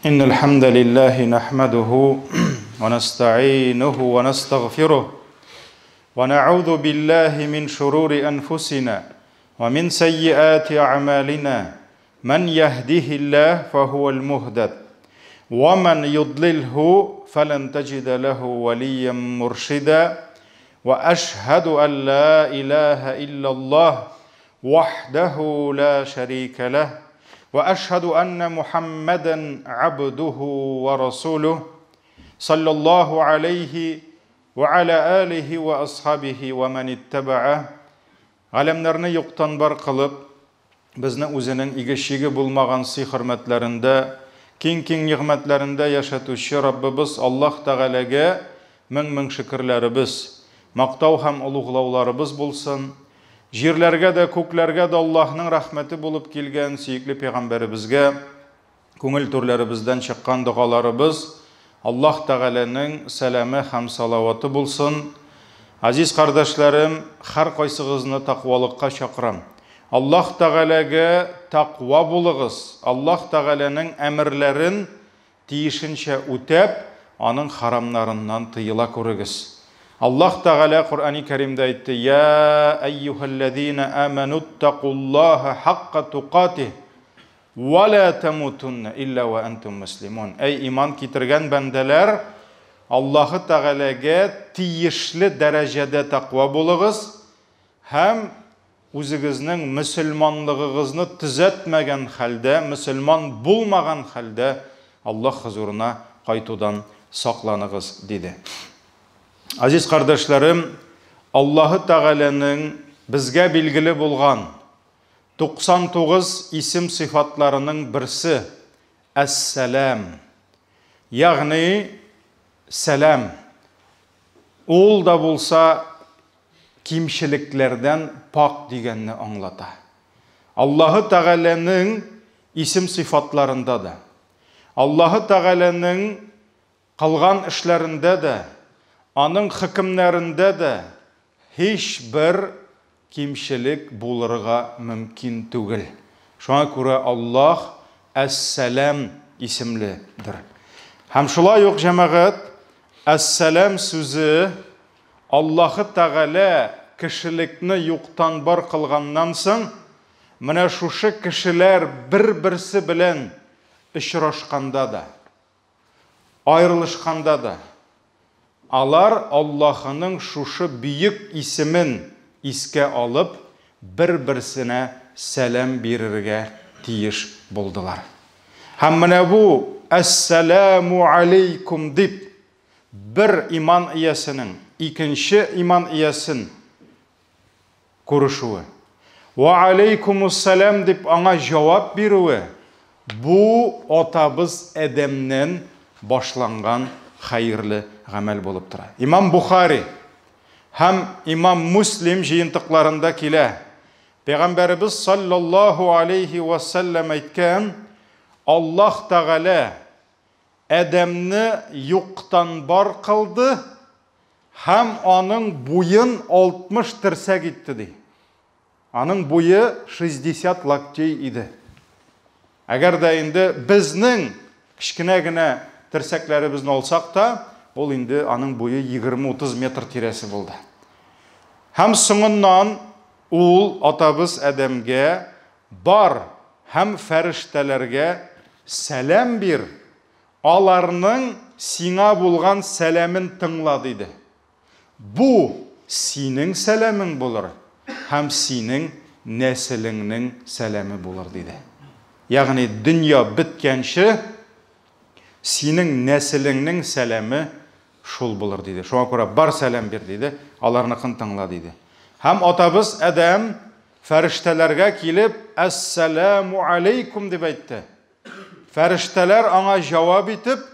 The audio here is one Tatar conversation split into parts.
إن الحمد لله نحمده ونستعينه ونستغفره ونعوذ بالله من شرور أنفسنا ومن سيئات أعمالنا من يهده الله فهو المهتد ومن يضلله فلن تجد له وليا مرشدا وأشهد أن لا إله إلا الله وحده لا شريك له وأشهد أن محمدا عبده ورسوله صلى الله عليه وعلى آله وأصحابه ومن اتبعه. Галәмнәрне юктан бар кылып, безне үзенең иге-чиге булмаган сый-хөрмәтләрендә, киң-киң нигъмәтләрендә яшәтүче Раббыбыз Аллаһ Тәгаләгә мең-мең шөкерләребез, мактау һәм олуглауларыбыз булсын. Җирләргә дә, күкләргә дә Аллаһның рәхмәте булып килгән сөекле пәйгамбәребезгә күңел түрләребездән чыккан догаларыбыз, Аллаһ Тәгаләнең сәламе һәм салаваты булсын. Азиз кардәшләрем, һәркайсыгызны тәкъвалыкка чакырам. Аллаһ Тәгаләгә тәкъва булыгыз. Аллаһ Тәгаләнең әмерләрен тиешенчә үтәп, аның харамнарыннан тыела күрегез. Аллаһ Тәгалә Коръәни Кәримдә әйтте: "Я әйюһәлләзина амануттакуллаһа хакка тукатих ва ла тамутунна илля ва антум муслимун". Әй иман китергән бәндәләр, Аллаһы Тәгаләгә тиешле дәрәҗәдә тәкъва булыгыз һәм үзегезнең мөселманлыгыгызны төзәтмәгән хәлдә, мөселман булмаган хәлдә Аллаһ хозурына кайтудан сакланыгыз, диде. Азиз кардәшләрем, Аллаһы Тәгаләнең безгә билгеле булган 99 исем сыйфатларының берсе Әс-Сәлам. Ягъни сәлам. Ул да булса кимчелекләрдән пак дигәнне аңлата. Аллаһы Тәгаләнең исем сыйфатларында да, Аллаһы Тәгаләнең кылган эшләрендә дә, аның хөкемнәрендә дә һичбер кимчелек булырга мөмкин түгел. Шуңа күрә Аллаһ Әс-Сәлам исемледер. Һәм шулай ук, җәмәгать, Әс-Сәлам сүзе Аллаһы Тәгалә кешелекне юктан бар кылганнан соң, менә шушы кешеләр бер-берсе белән очрашканда да, аерылышканда да, алар Аллаһының шушы бөек исемен искә алып, бер-берсенә сәлам бирергә тиеш булдылар. Һәм менә бу Әссәләмү алейкум дип бер иман иясенең икенче иман иясен күрешүе, Вә алейкумуссәлам дип аңа җавап бирүе, бу атабыз Адәмнән башланган хәерле гамәл булып тора. Имам Бухари һәм имам Муслим җыентыкларында килә. Пәйгамбәребез саллаллаһу алейһи вә сәлләм әйткән, Аллаһ Тәгалә Адәмне юктан бар кылды һәм аның буен 60 терсәк итте, ди. Аның буе 60 локтей иде. Әгәр дә инде безнең кечкенә генә терсәкләребезне алсак та, ул инде аның буе 20-30 метр тирәсе булды. Һәм соңыннан ул атабыз Адәмгә бар һәм фәрештәләргә сәлам бир, аларның сиңа булган сәламен тыңла, диде. Бу синең сәламең булыр һәм синең нәселеңнең сәламе булыр, диде. Ягъни дөнья беткәнче синең нәселеңнең сәламе шул булыр, диде. Шуңа күрә бар сәлам бир, диде, аларныкын тыңла, диде. Һәм атабыз Адәм фәрештәләргә килеп, Әссәләмү алейкум дип әйтте. Фәрештәләр аңа җавап итеп,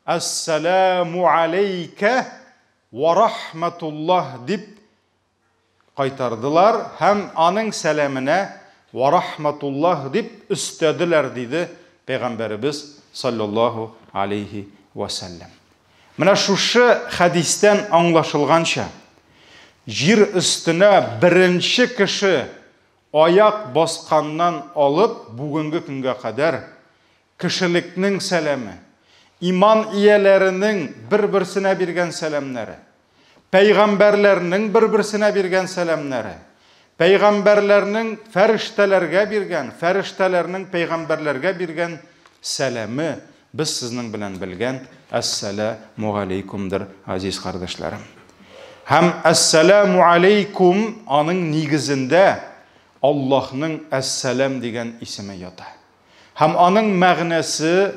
Әссәләмү алейкә вә рахматуллаһ дип кайтардылар һәм аның сәламенә вә рахматуллаһ дип өстәделәр, диде Пәйгамбәребез саллаллаһу алейһи вә сәлләм. Менә шушы хәдистән аңлашылганча, җир өстенә беренче кеше аяк басканнан алып бүгенге көнгә кадәр кешелекнең сәламе, иман ияләренең бер-берсенә биргән сәламнәре, пәйгамбәрләрнең бер-берсенә биргән сәламнәре, пәйгамбәрләрнең фәрештәләргә биргән, фәрештәләрнең пәйгамбәрләргә биргән сәламе без сезнең белән белгән әссәләмү галәйкүмдер, азиз кардәшләрем. Һәм әссәләмү алейкум аның нигезендә Аллаһның әссәләм дигән исеме ята. Һәм аның мәгънәсе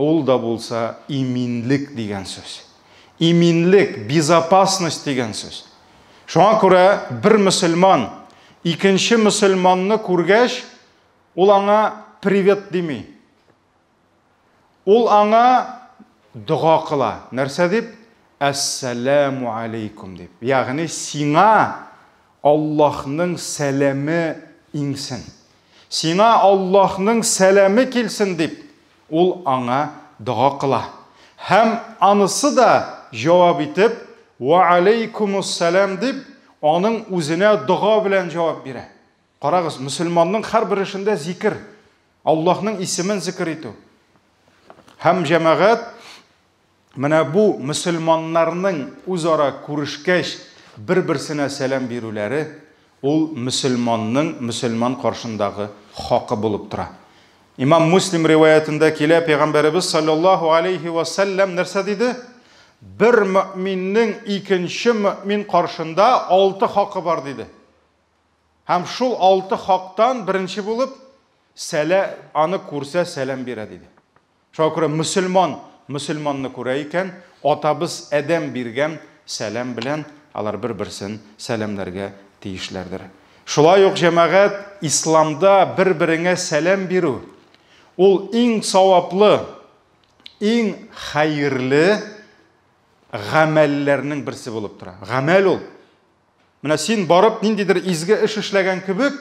ул да булса иминлек дигән сүз. Иминлек, безопасность дигән сүз. Шуңа күрә бер мөселман икенче мөселманны күргәч, ул аңа привет дими. Ул аңа дога кыла. Нәрсә дип? Әссәләмү алейкум дип. Ягъни сиңа Аллаһның сәламе иңсен. Сиңа Аллаһның сәламе килсен дип, ул аңа дога кыла. Һәм анысы да җавап итеп, Ва алейкумуссалам дип, аның үзенә дога белән җавап бирә. Карагыз, мөселманның һәрбер эшендә зикер, Аллаһның исемен зикер итү. Һәм җәмәгать менә бу мөселманнарның үзара күрешкәч бер-берсенә сәлам бирүләре ул мөселманның мөселман каршындагы хакы булып тора. Имам Муслим риваятында килә, пәйгамбәребез саллаллаһу алейхи ва саллям нәрсә диде? Бер мөминнең икенче мөмин каршында алты хакы бар диде. Һәм шул алты хактан беренче булып сәлә аны күрсә сәлам бирә диде. Шуңа күрә мөселман мөселманны күрә икән, атабыз Адәм биргән сәлам белән алар бер-берсен сәламләргә тиешләрдер. Шулай ук җәмәгать исламда бер-береңә сәлам бирү ул иң саваплы, иң хәерле гамәлләрнең берсе булып тора. Гамәл ул. Менә син барып ниндидер изге эш эшләгән кебек,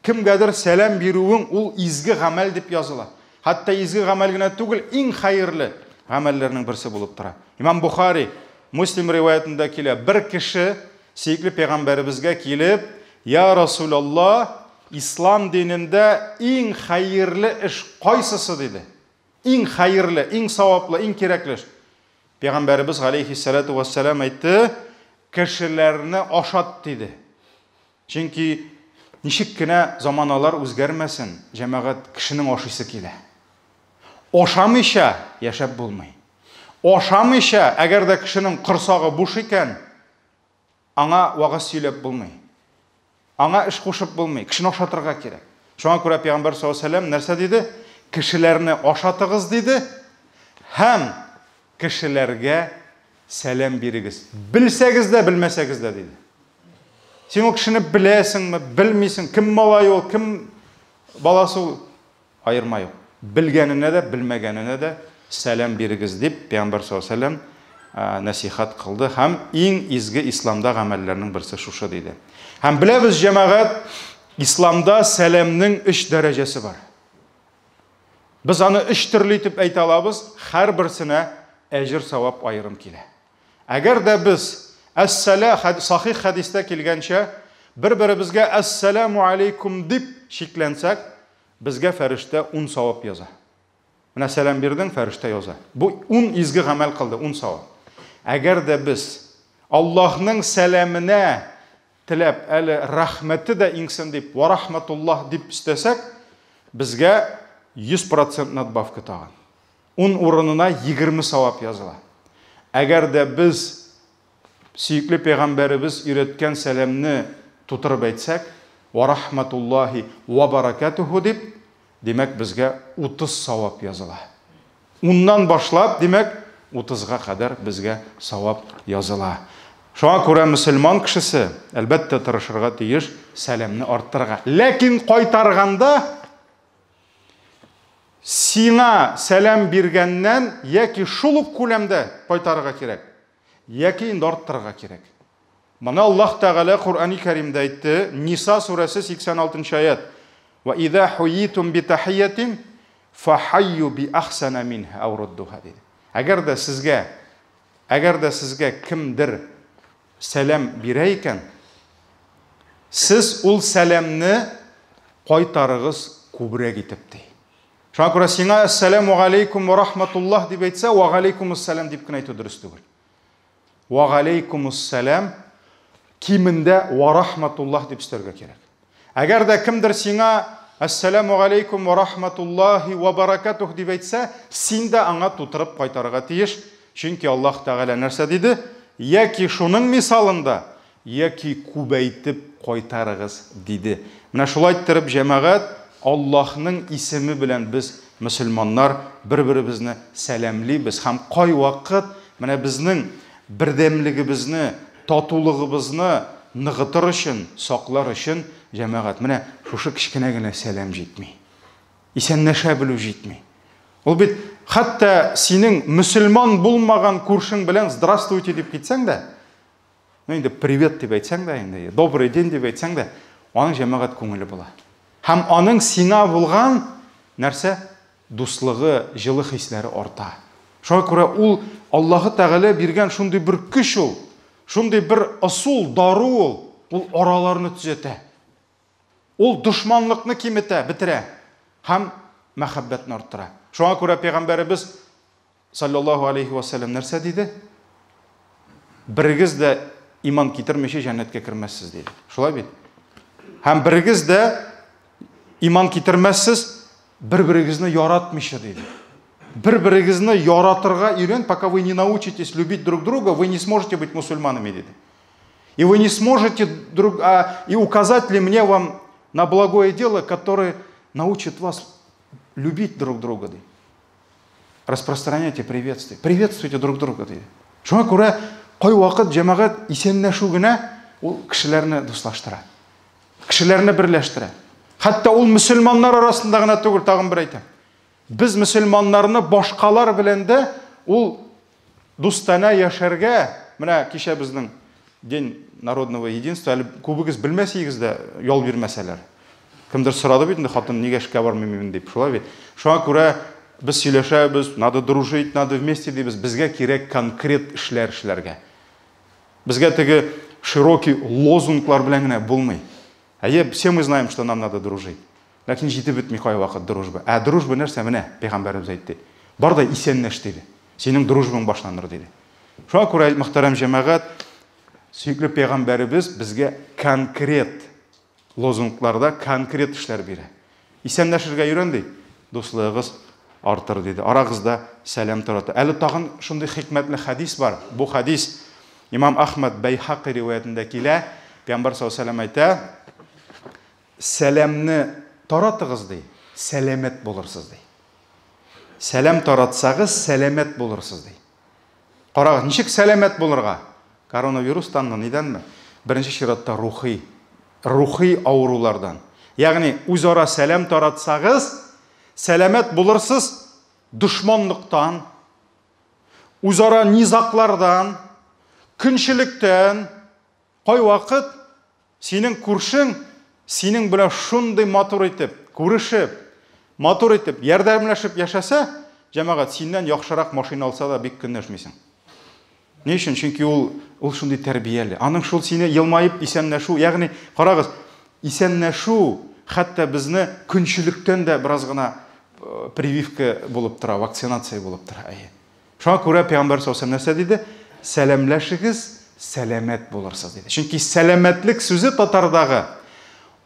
кемгәдер сәлам бирүең ул изге гамәл дип языла. Хәтта изге гамәл генә түгел, иң хәерле гамәлләрнең берсе булып тора. Имам Бухари, Муслим риваятында килә, бер кеше сөекле пәйгамбәребезгә килеп, "Я Расулаллаһ, ислам динендә иң хәерле эш кайсысы?" диде. Иң хәерле, иң саваплы, иң кирәкле эш. Пәйгамбәребез галәйһиссалату вассалам әйтте, кешеләрне ашат диде. Чөнки ничек кенә заманалар үзгәрмәсен, җәмәгать кешенең ашыйсы килә. Ашамыйча яшәп булмый. Ашамыйча, әгәр дә кешенең корсагы буш икән, аңа вагыз сөйләп булмый. Аңа эш кушып булмый, кешене ашатырга кирәк. Шуңа күрә Пәйгамбәр саллаллаһу алейһи вәсәлләм нәрсә диде? Кешеләрне ашатыгыз диде һәм кешеләргә сәлам бирегез. Белсәгез дә, белмәсәгез дә диде. Син ул кешене беләсеңме, белмисең, кем малай ул, кем баласы ул, аерма юк. Белгәненә дә, белмәгәненә дә сәлам бирегез дип Пәйгамбәр саллаллаһу алейһи вәсәлләм нәсихәт кылды һәм иң изге исламда гамәлләрнең берсе шушы диде. Һәм беләбез җәмәгать, исламда сәламнең өч дәрәҗәсе бар. Без аны өч төрле итеп әйтә алабыз, һәрберсенә әҗер савап аерым килә. Әгәр дә без әссәлә сахих хәдистә килгәнчә бер-беребезгә әссәламу алейкум дип чикләнсәк, безгә фәрештә 10 савап яза. Менә сәлам бирдең, фәрештә яза. Бу 10 изге гамәл кылды, 10 савап. Әгәр дә без Аллаһның сәламенә теләп, әле рәхмәте дә иңсен дип, ва рахматуллаһ дип өстәсәк, безгә 100% надбавка тагын. 10 урынына 20 савап языла. Әгәр дә без сөекле пәйгамбәребез өйрәткән сәламне тутырып әйтсәк, ва рахматуллаһи ва баракатуху дип, димәк, безгә 30 савап языла. Уннан башлап, димәк, 30-га кадәр безгә савап языла. Шуңа күрә мөселман кешесе, әлбәттә, тырышырга тиеш сәламне арттырырга. Ләкин кайтарганда сиңа сәлам биргәннән яки шул ук күләмдә кайтарырга кирәк, яки инде арттырырга кирәк. Моны Аллаһ Тәгалә Коръәни Кәримдә әйтте, Ниса сүрәсе 86 аят. Ва иза хуйитум би тахиятин фахайю би ахсана минха ау руддуха диде. Әгәр дә сезгә, әгәр дә сезгә кемдер сәлам бирә икән, сез ул сәламне кайтарыгыз күбрәк итеп ди. Шуңа күрә сиңа әссәләмү галәйкүм вә рахматуллаһ дип әйтсә, вә галәйкүмуссәлам дип кенә әйтү дөрес түгел. Вә галәйкүмуссәлам кимендә вә рахматуллаһ дип өстәргә кирәк. Әгәр дә кемдер сиңа әссәләмү галәйкүм вә рахматуллаһи вә баракатуһ дип әйтсә, син дә аңа тутырып кайтарырга тиеш. Чөнки Аллаһ Тәгалә нәрсә диде? Яки шуның мисалында, Яки күбәйтеп кайтарыгыз, диде. Менә шулай иттереп, җәмәгать, Аллаһның исеме белән без, мөселманнар, бер-беребезне сәламлибез һәм кайвакыт менә безнең бердәмлегебезне, татулыгыбызны ныгытыр өчен, саклар өчен, җәмәгать, менә шушы кечкенә генә сәлам җитми. Исәнләшә белү җитми. Ул бит хәтта синең мөселман булмаган күршең белән здравствуйте дип китсәң дә, Ну инде привет дип әйтсәң дә инде, добрый день дип әйтсәң дә, аның җәмәгать күңеле була. Һәм аның сиңа булган нәрсә? Дуслыгы, җылы хисләре арта. Шуңа күрә ул Аллаһы Тәгалә биргән шундый бер көч ул, шундый бер ысул, дару ул, ул араларны төзәтә. Ул дошманлыкны киметә, бетерә һәм мәхәббәтне арттыра. Шуңа күрә пәйгамбәребез Саллаллаһу алейһи вә сәлләм нәрсә диде? Берегез дә иман китермичә җәннәткә кермәссез, диде. Шулай бит? Һәм берегез дә иман китермәссез, бер-берегезне яратмыйча, диде. Бер-берегезне яратырга өйрән, пока вы не научитесь любить друг друга, вы не сможете быть мусульманами, диде. И вы не сможете друг, а, и указать ли мне вам на благое дело, которое научит вас любить друг друга, диде. Распространяйте приветствие. Приветствуйте друг друга, диде. Шуңа күрә кайвакыт җәмәгать исәнләшү генә ул кешеләрне дуслаштыра. Кешеләрне берләштерә. Хәтта ул мөселманнар арасында гына түгел, тагын бер әйтәм. Без мөселманнарны башкалар белән дә ул дустанә яшәргә, менә кичә безнең День народного единства, әле күбегез белмәс идегез дә, ял бирмәсәләр. Кемдер сорады бит инде, хатын, нигә эшкә бармыйм мин дип, шулай бит. Шуңа күрә без сөйләшәбез, надо дружить, надо вместе дибез, безгә кирәк конкрет эшләр эшләргә. Безгә теге широкий лозунглар белән генә булмый. Әйе, все мы знаем, что нам надо дружить. Ләкин җитеп бетми кайвакыт дружба. Ә дружба нәрсә? Менә пәйгамбәребез әйтте. Бар да исәнләш диде. Синең дружбаң башланыр диде. Шуңа күрә, мөхтәрәм җәмәгать, сөекле пәйгамбәребез безгә конкрет лозунгларда конкрет эшләр бирә. Исәнләшергә өйрән ди, дуслыгыгыз артыр диде. Арагызда сәлам тарата. Әле тагын шундый хикмәтле хәдис бар. Бу хәдис Имам Ахмад Бәйхакый риваятендә килә. Пәйгамбәр саллаллаһу алейһи әйтә, сәламне таратыгыз ди, сәламәт булырсыз ди. Сәлам таратсагыз, сәламәт булырсыз ди. Карагыз, ничек сәламәт булырга? Коронавирустанмы, нидәнме? Беренче чиратта рухи, рухи авырулардан. Ягъни үзара сәлам таратсагыз, сәламәт булырсыз дошманлыктан, үзара низаклардан, көнчелектән. Кайвакыт синең күршең синең белән шундый матур итеп күрешеп, матур итеп ярдәмләшеп яшәсә, җәмәгать, синнән яхшырак машина алса да бик көнләшмисең. Ни өчен? Чөнки ул ул шундый тәрбияле. Аның шул сине елмаеп исәнләшү, ягъни карагыз, исәнләшү хәтта безне көнчелектән дә бераз гына э, прививка булып тора, вакцинация булып тора. Әйе. Шуңа күрә пәйгамбәр саллаллаһу нәрсә диде? Сәламләшегез, сәламәт булырсыз диде. Чөнки сәламәтлек сүзе татардагы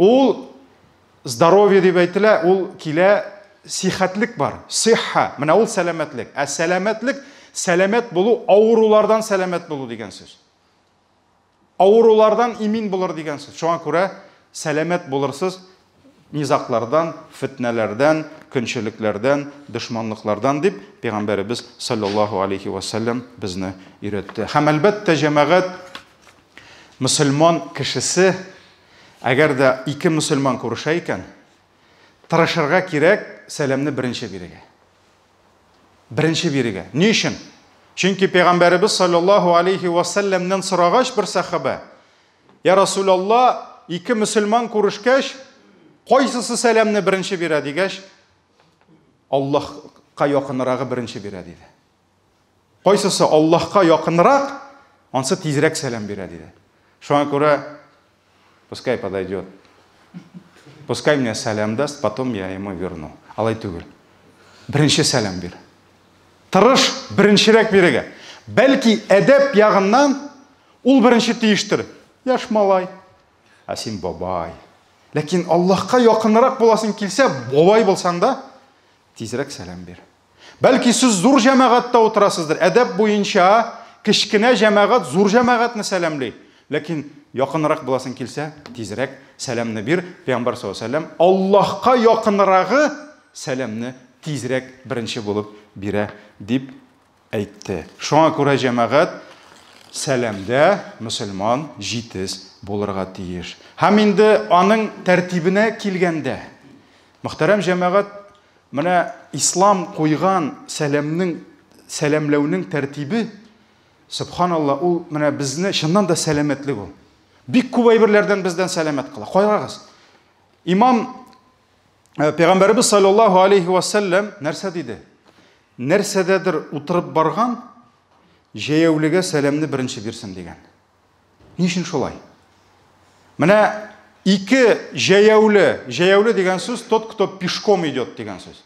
ул здоровье дип әйтелә, ул килә сихәтлек бар, сихха, менә ул сәламәтлек. Ә сәламәтлек, сәламәт булу, авырулардан сәламәт булу дигән сүз. Авырулардан имин булыр дигән сүз. Шуңа күрә сәламәт булырсыз низаклардан, фетнәләрдән, көнчелекләрдән, дошманлыклардан дип пәйгамбәребез саллаллаһу алейхи ва сәлләм безне өйрәтте. Һәм әлбәттә, җәмәгать, мөселман кешесе, әгәр дә ике мөселман күрешә икән, тырышырга кирәк сәламне беренче бирергә. Беренче бирегә. Ни өчен? Чөнки пәйгамбәребез саллаллаһу алейхи ва сәлләмнән сорагач бер сәхабә, Я Расулалла, ике мөселман күрешкәч, кайсысы сәламне беренче бирә дигәч, Аллаһка якынрагы беренче бирә диде. Кайсысы Аллаһка якынрак, ансы тизрәк сәлам бирә диде. Шуңа күрә пускай подойдет. Пускай мне сәлам даст, потом я ему верну. Алай түгел. Беренче сәлам бир. Тырыш беренчерәк бирергә. Бәлки әдәп ягыннан ул беренче тиештер. Яшь малай, ә син бабай. Ләкин Аллаһка якынрак буласың килсә, бабай булсаң да, тизрәк сәлам бир. Бәлки сез зур җәмәгатьтә утырасыздыр. Әдәп буенча кечкенә җәмәгать зур җәмәгатьне сәламли. Ләкин якынрак буласың килсә, тизрәк сәламне бир. Пәйгамбәр саллаллаһу алейһи ва сәлләм Аллаһка якынрагы сәламне тизрәк беренче булып бирә дип әйтте. Шуңа күрә җәмәгать сәламдә мөселман җитез булырга тиеш. Һәм инде аның тәртибенә килгәндә, мөхтәрәм җәмәгать, менә ислам куйган сәламнең сәламләүнең тәртибе, сөбханалла, ул менә безне чыннан да сәламәтлек ул. Бик күп әйберләрдән бездән сәламәт кыла. Карагыз. Имам э, Пәйгамбәребез саллаллаһу алейхи ва сәлләм нәрсә диде? Нәрсәдәдер утырып барган җәяүлегә сәламне беренче бирсен дигән. Ни өчен шулай? Менә ике җәяүле, җәяүле дигән сүз тот, кто пешком идет дигән сүз.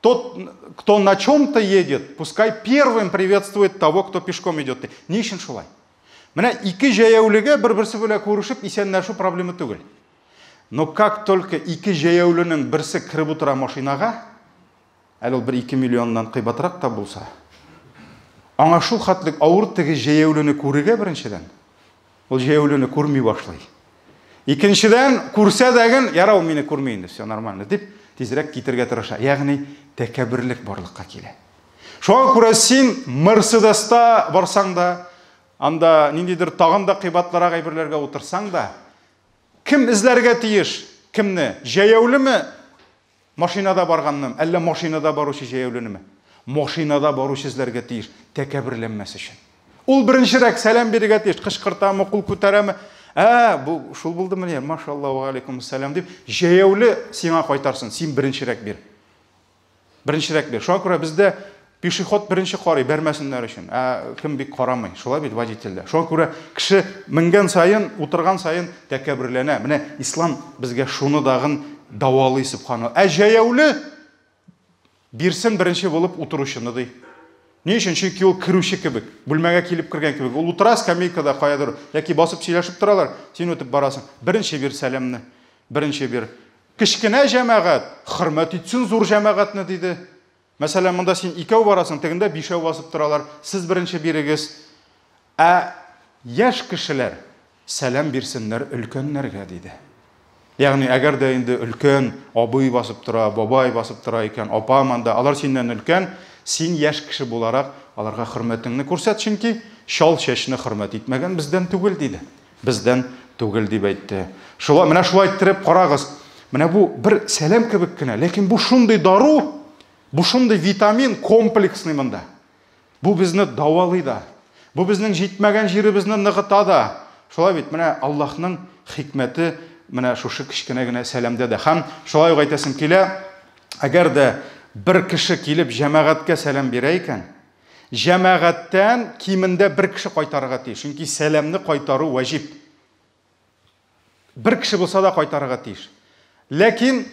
Тот, кто на чем-то едет, пускай первым приветствует того, кто пешком идет. Ни өчен шулай? Менә ике җәяүлегә бер-берсе белән күрешеп исәнләшү проблема түгел. Но как только ике җәяүленең берсе кереп утыра машинага, әле ул бер 2 миллионнан кыйбатрак та булса, аңа шул хәтлек авыр теге җәяүлене күрергә беренчедән. Ул җәяүлене күрми башлый. Икенчедән, күрсә дәген, яра ул мине күрми инде, все нормально дип, тизрәк китергә тырыша. Ягъни тәкәбберлек барлыкка килә. Шуңа күрә син Мерседеста барсаң да, анда ниндидер тагын да кыйбатлырак әйберләргә утырсаң да, кем эзләргә тиеш? Кемне? Җәяүлеме? Машинада барганным, әллә машинада баручы җәяүленеме? Машинада баручы эзләргә тиеш, тәкәбберләнмәс өчен. Ул беренчерәк сәлам бирергә тиеш, кычкыртамы, кул күтәрәме? Ә, бу шул булдымыни? Машалла, ва алейкум сәлам дип, җәяүле сиңа кайтарсын, син беренчерәк бир. Беренчерәк бир. Шуңа күрә бездә пешеход беренче карый, бәрмәсеннәр өчен. Ә кем бик карамый, шулай бит водительдә. Шуңа күрә кеше менгән саен, утырган саен тәкәбберләнә. Менә ислам безгә шуны дагын дәвалый, субханалла. Ә җәяүле бирсен беренче булып утыручыны ди. Ни өчен? Чөнки ул керүче кебек, бүлмәгә килеп кергән кебек. Ул утыра скамейкада каядыр, яки басып сөйләшеп торалар, син үтеп барасың. Беренче бир сәламне. Беренче бир. Кечкенә җәмәгать хөрмәт итсен зур җәмәгатьне, диде. Мәсәлән, монда син икәү барасың, тегендә бишәү басып торалар. Сез беренче бирегез. Ә яшь кешеләр сәлам бирсеннәр өлкәннәргә, диде. Ягъни, әгәр дә инде өлкән абый басып тора, бабай басып тора икән, апа монда, алар синнән өлкән, син яшь кеше буларак аларга хөрмәтеңне күрсәт, чөнки чал чәчне хөрмәт итмәгән бездән түгел, диде. Бездән түгел дип әйтте. Шулай, менә шулай иттереп карагыз. Менә бу бер сәлам кебек кенә, ләкин бу шундый дару, бу шундый витамин комплексный монда. Бу безне дәвалый да. Бу безнең җитмәгән җиребезне ныгыта да. Шулай бит, менә Аллаһның хикмәте менә шушы кечкенә генә сәламдә дә. Һәм шулай ук әйтәсем килә, әгәр дә бер кеше килеп җәмәгатькә сәлам бирә икән, җәмәгатьтән кимендә бер кеше кайтарырга тиеш. Чөнки сәламне кайтару вәҗиб. Бер кеше булса да кайтарырга тиеш. Ләкин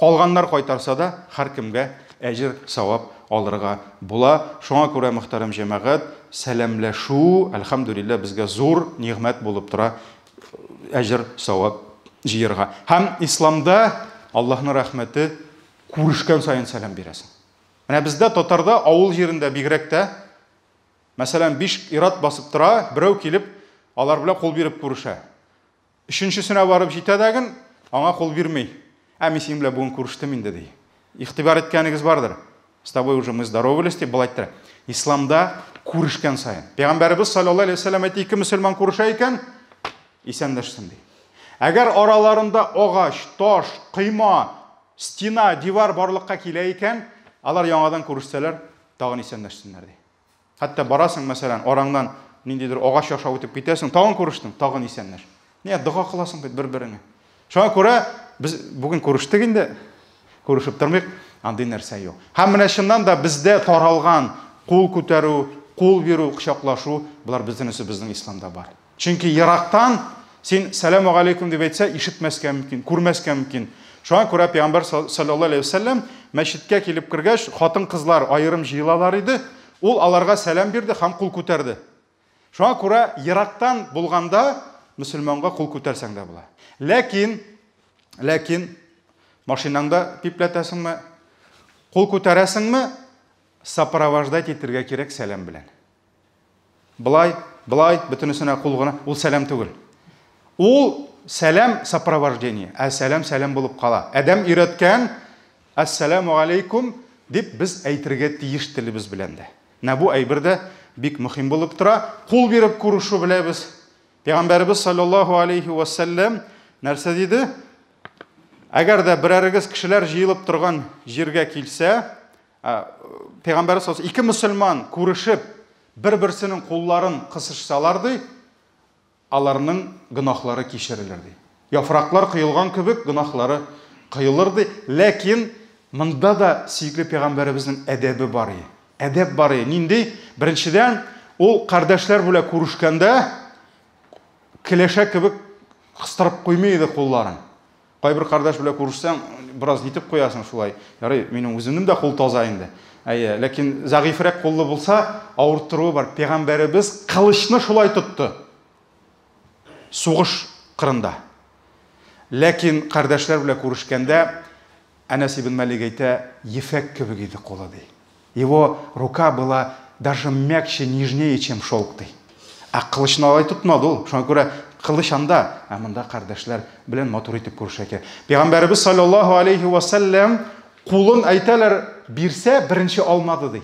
калганнар кайтарса да, һәркемгә әҗер, савап алырга була. Шуңа күрә, мөхтәрәм җәмәгать, сәламләшү, әлхәмдүлилләһ, безгә зур нигъмәт булып тора, әҗер, савап җыерга. Һәм исламда Аллаһның рәхмәте күрешкән саен сәлам бирәсең. Менә бездә татарда авыл җирендә бигрәк тә, мәсәлән, биш ир-ат басып тора, берәү килеп, алар белән кул биреп күрешә. Өченчесенә барып җитә дәген, аңа кул бирми. Ә мин синең белән бүген күрештем инде, ди. Игътибар иткәнегез бардыр. С тобой уже мы здоровались, дип болай әйттерә. Исламда күрешкән саен. Пәйгамбәребез саллаллаһу алейһи ва сәлләм әйтте, ике мөселман күрешә икән, исәнләшсен, ди. Әгәр араларында агач, таш, койма, Стена, дивар барлыкка килә икән, алар яңадан күрешсәләр, тагын исәнләшсеннәр, ди. Хәтта барасың, мәсәлән, араңнан ниндидер агач аша үтеп китәсең, тагын күрештең, тагын исәнләш. Нигә дога кыласың бит бер-береңә. Шуңа күрә без бүген күрештек инде, күрешеп тормыйк, андый нәрсә юк. Һәм менә чыннан да бездә таралган кул күтәрү, кул бирү, кочаклашу, болар бөтенесе безнең исламда бар. Чөнки ерактан син сәламу алейкум дип әйтсә, ишетмәскә мөмкин, күрмәскә мөмкин. Шуңа күрә пәйгамбәр саллаллаһу алейһи ва сәлләм мәчеткә килеп кергәч, хатын-кызлар аерым җыелалар иде. Ул аларга сәлам бирде һәм кул күтәрде. Шуңа күрә ерактан булганда мөселманга кул күтәрсәң дә була. Ләкин, ләкин машинаңда пипләтәсеңме, кул күтәрәсеңме, сопровождать итергә кирәк сәлам белән. Былай, былай, бөтенесенә кул гына, ул сәлам түгел. Ул сәлам сопровождение, ә сәлам сәлам булып кала. Адәм өйрәткән ассаламу алейкум дип без әйтергә тиеш телебез белән дә. Менә бу әйбер дә бик мөһим булып тора. Кул биреп күрешү беләбез. Пәйгамбәребез саллаллаһу алейхи ва саллям нәрсә диде? Әгәр дә берәрегез кешеләр җыелып торган җиргә килсә, Пәйгамбәребез саллаллаһу ике мөселман күрешеп, бер-берсенең кулларын кысышсалар ди, аларның гөнаһлары кичерелер ди. Яфраклар коелган кебек гөнаһлары коелыр ди. Ләкин монда да сөекле пәйгамбәребезнең әдәбе бар иде. Әдәп бар иде. Нинди? Беренчедән, ул кардәшләр белән күрешкәндә келәшә кебек кыстырып куймый иде кулларын. Кайбер кардәш белән күрешсәң, бераз нитеп куясың шулай. Ярый, минем үземнең дә кул таза инде. Әйе, ләкин зәгыйфрәк куллы булса, авырттыруы бар. Пәйгамбәребез кылычны шулай тотты. Сугыш кырында. Ләкин кардәшләр белән күрешкәндә Әнәс ибн Малик әйтә, ефәк кебек иде кулы ди. Его рука была даже мягче, нежнее, чем шелк ди. Ә кылычны алай тотмады ул. Шуңа күрә кылыч анда, ә монда кардәшләр белән матур итеп күрешә кирәк. Пәйгамбәребез саллаллаһу алейхи ва саллям кулын әйтәләр, бирсә, беренче алмады ди.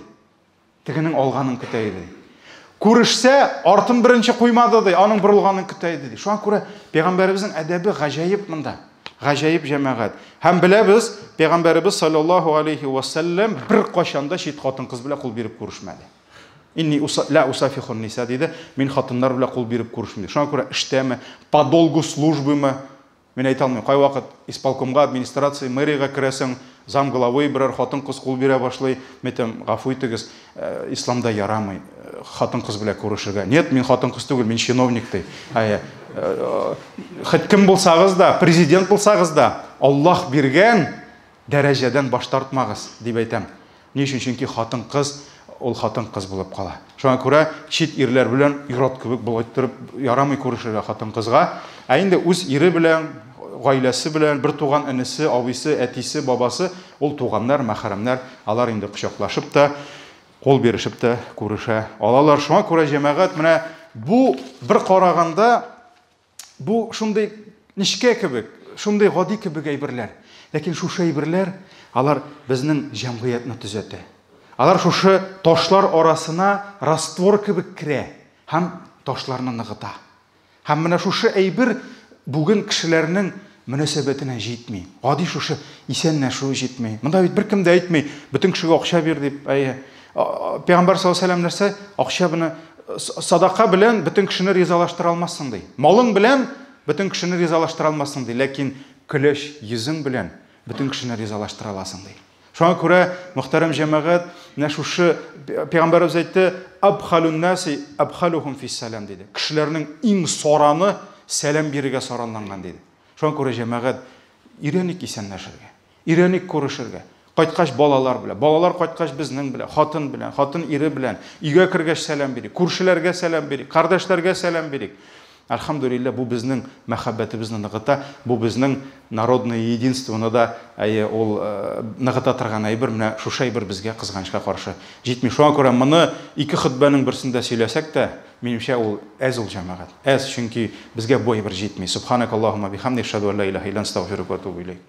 Тегенең алганын көтә иде. Күрешсә, артын беренче куймады ди, аның борылганын көтә иде ди. Шуңа күрә пәйгамбәребезнең әдәбе гаҗәеп монда. Гаҗәеп җәмәгать. Һәм беләбез, пәйгамбәребез саллаллаһу алейхи ва саллям бер кайчан да чит хатын-кыз белән кул биреп күрешмәде. Инни ла усафихун ниса диде, мин хатыннар белән кул биреп күрешмим. Шуңа күрә эштәме, по долгу службымы, мин әйтә алмыйм. Кайвакыт исполкомга, администрация, мэриягә керәсең, зам главы берәр хатын-кыз кул бирә башлый. Мин әйтәм, гафу итегез, исламда ярамый хатын-кыз белән күрешергә. Нет, мин хатын-кыз түгел, мин чиновник ди. Әйе. Хоть кем булсагыз да, президент булсагыз да, Аллаһ биргән дәрәҗәдән баш тартмагыз, дип әйтәм. Ни өчен? Чөнки хатын-кыз ул хатын-кыз булып кала. Шуңа күрә чит ирләр белән ир-ат кебек болай торып ярамый күрешергә хатын-кызга. Ә инде үз ире белән, гаиләсе белән, бер туган энесе, абыйсы, әтисе, бабасы, ул туганнар, мәхрәмнәр, алар инде кочаклашып та, кул бирешеп тә күрешә алалар. Шуңа күрә җәмәгать, менә бу бер караганда бу шундый нечкә кебек, шундый гади кебек әйберләр. Ләкин шушы әйберләр, алар безнең җәмгыятьне төзәтә. Алар шушы ташлар арасына раствор кебек керә һәм ташларны ныгыта. Һәм менә шушы әйбер бүген кешеләрнең мөнәсәбәтенә җитми. Гади шушы исәнләшү җитми. Монда бит беркем дә әйтми, бөтен кешегә акча бир дип. Әйе. Пәйгамбәр саллаллаһу алейһи ва сәлләм нәрсә? Акча белән садака белән бөтен кешене ризалаштыра алмассың ди. Малың белән бөтен кешене ризалаштыра алмассың ди, ләкин көләч йөзең белән бөтен кешене ризалаштыра аласың ди. Шуңа күрә, мөхтәрәм җәмәгать, менә шушы пәйгамбәребез әйтте, абхалун наси абхалухум фиссалам диде. Кешеләрнең иң сараны сәлам бирергә саранланган диде. Шуңа күрә җәмәгать, өйрәник исәнләшергә. Өйрәник күрешергә. Кайткач балалар белән, балалар кайткач безнең белән, хатын белән, хатын ире белән, өйгә кергәч сәлам бирик, күршеләргә сәлам бирик, кардәшләргә сәлам бирик. Әлхәмдүлилләһ, бу безнең мәхәббәтебезне ныгыта, бу безнең народное единствоны да, әйе, ул ныгыта торган әйбер, менә шушы әйбер безгә кызганычка каршы җитми. Шуңа күрә моны ике хөтбәнең берсендә сөйләсәк тә, минемчә, ул әз ул, җәмәгать. Әз, чөнки безгә бу әйбер җитми. Субханакаллаһумма бихамдик, әшһәду ан ла илаһа илля анта, астагфирука ва атубу иләйк.